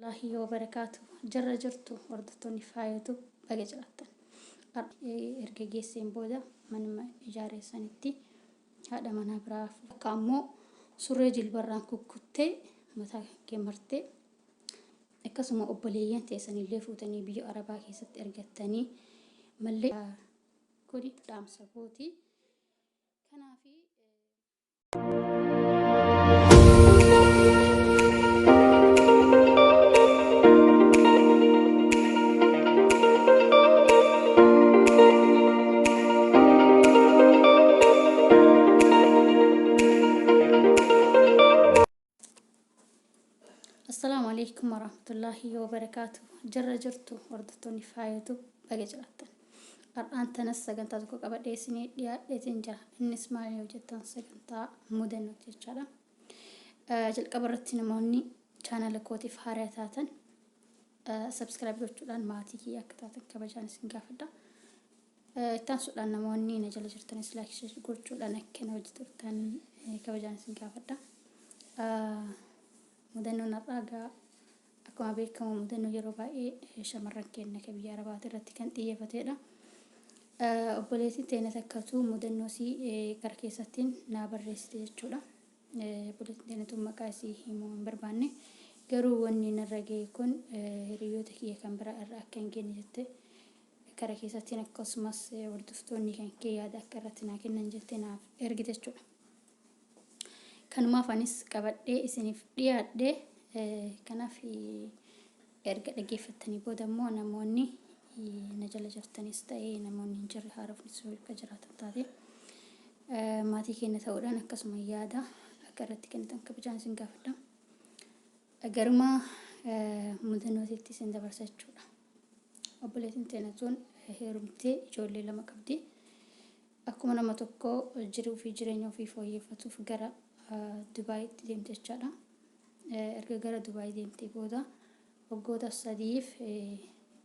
Allahi wabarakaatu jarra jirtu hordoftoonni faayatu baga jiraattan. Erga geesseen booda manuma ijaareessanitti haadha manaa biraa akka ammoo surree jilbarraan kukkuttee mataa kee martee akkasuma obboleeyyan teessanillee fuutanii biyya arabaa keessatti argattanii mallee kuni dhaamsa kooti. Kanaafi. Assalaamu alaikum warahmatullaahi wabarakaatu. Jirra jirtu hordoftoonni faayatu baga jiraattan. Har'aan tanas sagantaa tokko qabadhee isinii dhiyaadheetiin jira. Innis maal yoo jettan sagantaa mudannoo jechaadha. Jalqaba irratti namoonni chaanala kootiif haaraa taatan subscribe gochuudhaan maatii kiyya akka taatan kabajaan isin gaafadha. Itti aansuudhaan namoonni na jala jirtanis like share gochuudhaan akka na wajji turtan kabajaan isin gaafadha. Mudannoon har'aa egaa akkuma beekamu mudannoo yeroo baay'ee shamarran keenya kan biyya Arabaati irratti kan xiyyeeffatedha. Obboleettiin teenya takkatu mudannoo isii gara keessattiin naa barreessite jechuudha. Obboleettiin teenya tun maqaa isii himuu hin barbaanne. Garuu wanni narra ga'e kun hiriyoota kiyya kan biraa irra akka hin geenye jette kara keessattiin akkasumas hordoftoonni kan kee yaada akka irratti naa kennan jette naaf ergite jechuudha. Kanumaaf anis qabadhee isiniif dhiyaadhe. Kanaaf erga dhaggeeffattanii booda immoo namoonni na jala jirtanis ta'ee namoonni hin jirre haarofnis yoo akka jiraatan taate maatii keenya ta'uudhaan akkasuma yaada akka irratti kennitan kabajaan isin gaafadha. Garuma mudannootiitti isin dabarsa jechuudha. Obboleettiin teenya tun heerumtee ijoollee lama qabdi. Akkuma nama tokko jiruu fi jireenya ofii fooyyeffatuuf gara Dubaayitti deemte jechaadha. Erga gara Dubaay deemtee booda waggoota sadiif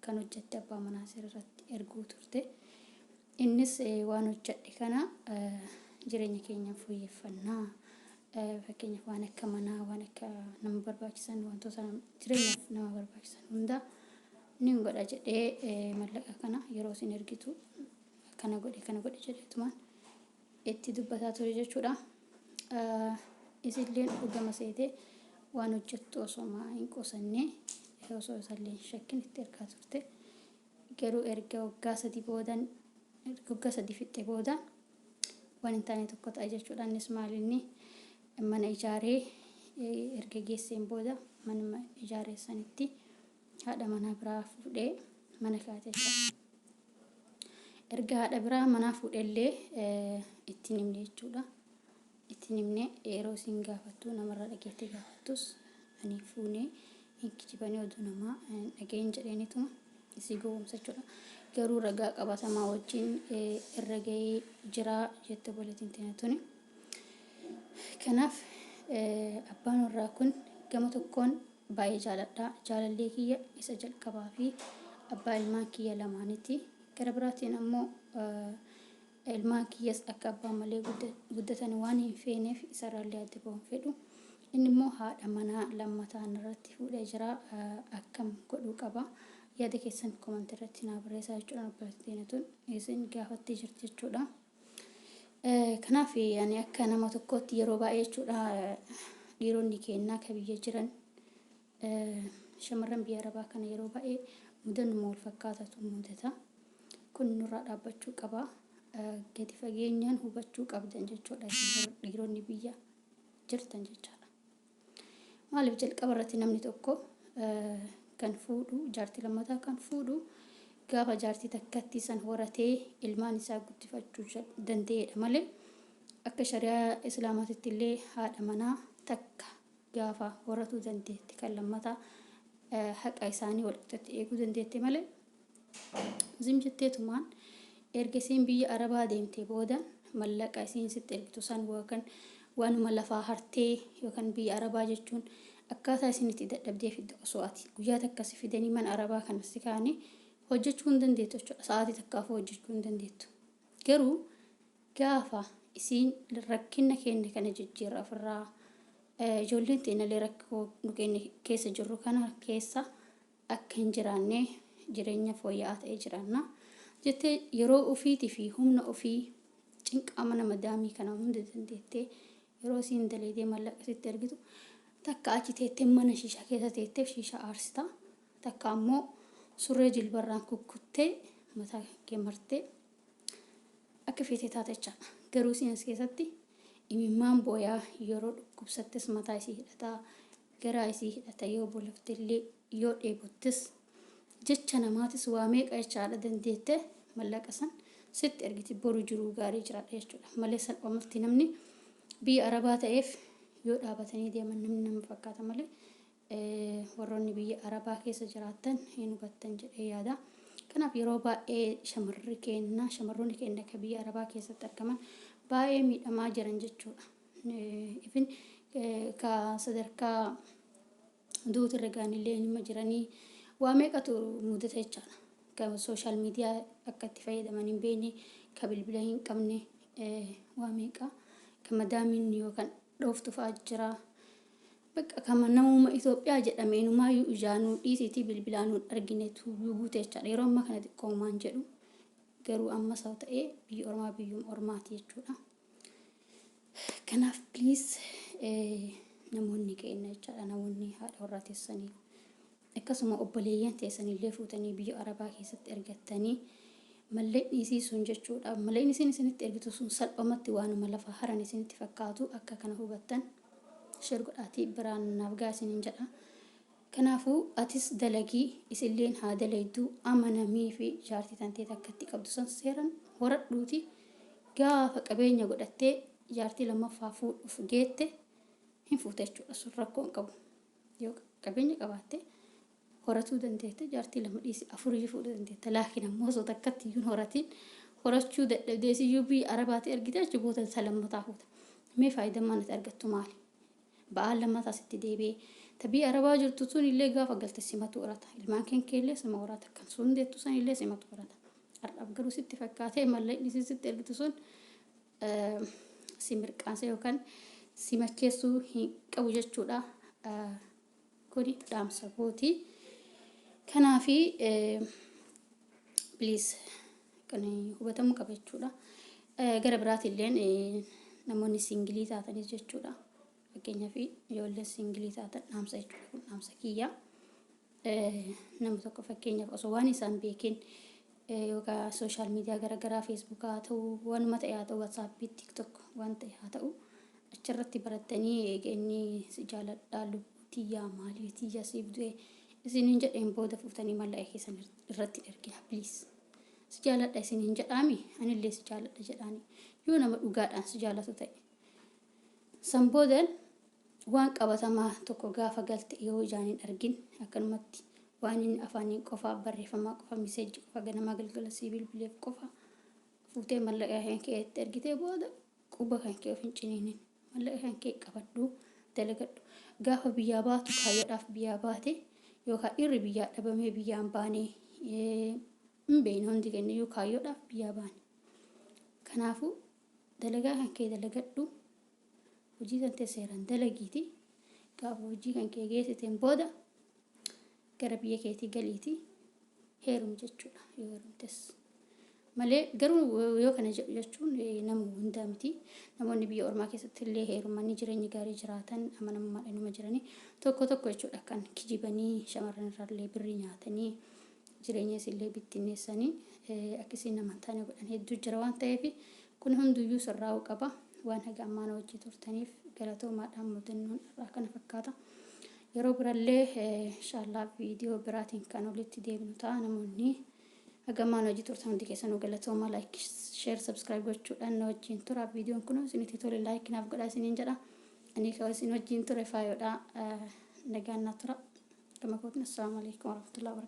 kan hojjette abbaa manaa irratti erguu turte. Innis waan hojjedhe kana jireenya keenya fooyyeffannaa. Fakkeenyaaf waan akka manaa, waan akka nama barbaachisan, wantoota jireenyaaf nama barbaachisan hunda nin godha jedhee mallaqa kana yeroo isin ergitu kana godhe kana godhe jedheetumaan itti dubbataa ture jechuudha. Isilleen dhugama seete waan hojjettu osoma hin qusanne osoo isallee hin shakkin itti ergaa turte. Garuu erga waggaa sadii boodan erga waggaa sadii fixxe booda waan hin taane tokko ta'a jechuudha. Innis maal inni mana ijaaree erga geesseen booda manuma ijaaree sanitti haadha manaa biraa fuudhee mana kaa'ate jechuudha. Erga haadha biraa manaa fuudhellee ittiin himne jechuudha. Ittiin himne yeroo isin gaafattu namarraa dhageettee gaafattus ani fuunee hin kijibanii oduu namaa hin dhaga'in jedheenituma isii gowwoomsa jechuudha. Garuu ragaa qabatamaa wajjin irra ga'ee jira jette obboleettiin teenya tuni. Kanaaf abbaan warraa kun gama tokkoon baay'ee jaaladha. Jaalallee kiyya isa jalqabaa fi abbaa ilmaan kiyya lamaaniiti. Gara biraatiin ammoo ilmaan kiyyas akka abbaa malee guddatan waan hin feeneef isarraallee adda ba'uu hin fedhu. Inni immoo haadha manaa lammataa narratti fuudhee jira. Akkam godhuu qaba? Yaada keessan komantii irratti naa barreessaa jechuudhaan obboleettiin teenya tun isin gaafattee jirti jechuudha. Kanaaf ani akka nama tokkootti yeroo baay'ee jechuudha dhiironni keennaa ka biyya jiran shamarran biyya arabaa kana yeroo baay'ee mudannuma wal fakkaatatu mudata. Kun nurraa dhaabbachuu qaba. Gadi fageenyaan hubachuu qabdan jechuudha dhiironni biyya jirtan jechaadha. Maaliif jalqaba irratti namni tokko kan fuudhu jaartii lammataa kan fuudhu gaafa jaartii takkatti san horatee ilmaan isaa guddifachuu danda'eedha malee akka shari'aa islaamaatitti illee haadha manaa takka gaafa horatuu dandeetti kan lammataa haqa isaanii walqixatti eeguu dandeette malee zim jetteetumaan erga isiin biyya arabaa deemtee booda mallaqa isiin sitti ergitu san yookaan waanuma lafaa hartee yookaan biyya arabaa jechuun akkaataa isin itti dadhabdee fidde osoo ati guyyaa takka si fidanii mana arabaa kana si kaa'anii hojjechuu hin dandeettu jechuudha. Sa'aatii takkaafuu hojjechuu hin dandeettu. Garuu gaafa isiin rakkina keenya kana jijjiirra ofirraa Ijoolleen teenyallee rakkoo nu keessa jirru kana keessa akka hin jiraanne jireenya fooyya'aa ta'e jiraanna jettee yeroo ofiitii fi humna ofii cinqaa mana madaamii kana hunda dandeettee yeroo isiin daleedee mallaqa sitti ergitu, takka achi teettee mana shiishaa keessa teettee shiishaa aarsita, takka ammoo surree jilbarraan kukkuttee mataa kee martee akka feetee taate jechaadha. Garuu isiin as keessatti imimmaan booyaa, yeroo dhukkubsattes mataa isii hidhataa, garaa isii hidhata, yoo boloftellee, yoo dheebottes, jecha namaatis waa meeqa jechaadha dandeette mallaqa san sitti ergiti, boru jiruu gaarii jiraadha jechuudha. Malee salphumatti namni biyya Arabaa ta'eef yoo dhaabatanii deeman namni nama fakkaata malee, warroonni biyya Arabaa keessa jiraattan hin hubattan jedhee yaada. Kanaaf yeroo baay'ee shamarri keenya, shamarroonni keenya akka biyya Arabaa keessatti argaman baay'ee miidhamaa jiran jechuudha. Ifin ka sadarkaa duutirra gaanillee nima jiranii, waa meeqatu mudata jechaadha. Ka social media akka itti fayyadaman hin beekne, ka bilbila hin qabne, waa meeqa ka madaamiin yookaan dhooftu fa'aa jira. Bakka kama namuma Itoophiyaa jedhame inumaayyuu ijaanuu dhiisiitii bilbilaanuu arginetu guute jechaadha. Yeroo ammaa kana xiqqoomaan jedhu garuu ammas haa ta'ee biyyi ormaa biyyuma ormaati jechuudha. Kanaaf please, namoonni keenya jechaadha, namoonni haadha warraa teessanii akkasuma obboleeyyan teessanillee fuutanii biyya Arabaa keessatti ergattanii, mallaqni isii sun jechuudha. Mallaqni isin isinitti ergitu sun salphumatti waanuma lafa haran isinitti fakkaatu. Akka kana hubattan share godhaatii biraan naaf gaa isiniin jedha. Kanaafuu atis dalagii, isilleen haa dalaydu, amanamii fi jaartii tantee takkatti qabdu san seeran horadhuuti, gaafa qabeenya godhattee jaartii lammaffaa fuudhuuf geette hin fuute jechuudha. Sun rakkoo hin qabu. Yoo qabeenya qabaatte horatuu dandeette, jaartii lama dhiisi afuriyyuu fuudhuu dandeetta. Laakiin ammoo osoo takkatti iyyuu hin horatiin, horachuu dadhabdee siyyuu biyya Arabaatti ergite, achi booda isa lammataa fuuta. Mee faayidaan ati argattu maali? Ba'aan lammataa sitti deebi'ee. Ta biyya Arabaa jirtu sun illee gaafa galte simatu horata. Ilmaan kee illee sima horata. Kan sun deettu san illee simatu horata. Har'aaf garuu sitti fakkaatee mallaqni isin sitti ergitu sun si mirqaansa yookaan si macheessuu hin qabu jechuudha. Kuni dhaamsa kooti. Kanaafi please kan hubatamuu qaba jechuudha. Gara biraatilleen namoonni single taatanis jechuudha. Fakkeenyaaf ijoolleen single taatan dhaamsa jechuudha, kun dhaamsa kiyya. Nama tokko fakkeenyaaf osoo waan isaan beekin yookaan social media garaagaraa, Facebookaa haa ta'u, waanuma ta'e haa ta'u, WhatsAppii, TikTok waan ta'e haa ta'u, achirratti barattanii eega inni si jaaladhaa, lubbuu tiyyaa, maalii tiyya, siif du'e isiniin jedheen booda fuutanii mallaqa keessan irratti ergina, please. Si jaaladha isiniin jedhaami, anillee si jaaladha jedhaani, yoo nama dhugaadhaan si jaalatu ta'e. San boodan waan qabatamaa tokko gaafa galte yoo ijaan hin argin, akkanumatti waan inni afaaniin qofa, barreeffamaa qofa, message qofa ganamaa galgala sii bilbileef qofa fuutee mallaqa kan kee itti ergitee booda quba kan kee of hin ciniinin. Mallaqa kan kee qabadhu, dalagadhu. Gaafa biyyaa baatu kaayyoodhaaf biyyaa baate, yookaan dhiirri biyyaa dhabamee biyyaan baanee hin beekne, hundi keenya kaayyoodhaaf biyyaa baane. Kanaafuu dalagaa kan kee dalagadhu, hojii kan ta'e seeraan dalagiiti, gaafa hojii kan kee geessiteen booda gara biyya keetii galiiti heerumi jechuudha, yoo heerumtes malee. Garuu yoo kana jedhu jechuun nama hundaa miti. Namoonni biyya ormaa keessatti illee heerumanii jireenya gaarii jiraatan amanamummaadhaan numa jiranii, tokko tokko jechuudha kan kijibanii shamarran irraallee birrii nyaatanii jireenya isillee bittinneessanii akkasiin nama hin taane godhan hedduu jira. Waan ta'eef kun hunduyyuu sirraa'uu qaba. Waan haga ammaa na wajjii turtaniif galatoomaadhaan, mudannoon irraa kana fakkaata. Yeroo birallee inshaallah viidiyoo biraatiin kan walitti deebinu ta'a. Namoonni haga ammaa na wajjii turtan hundi keessanuu galatoomaa. Like, share, subscribe gochuudhaan na wajjin tura. Viidiyoon kun isinitti tole like naaf godhaa isiniin jedha. Ani kan isin wajjin ture faayoodha. Nagaan naa tura. Gama kootiin assalaamu alaikum warahmatullahi wabarakatuh.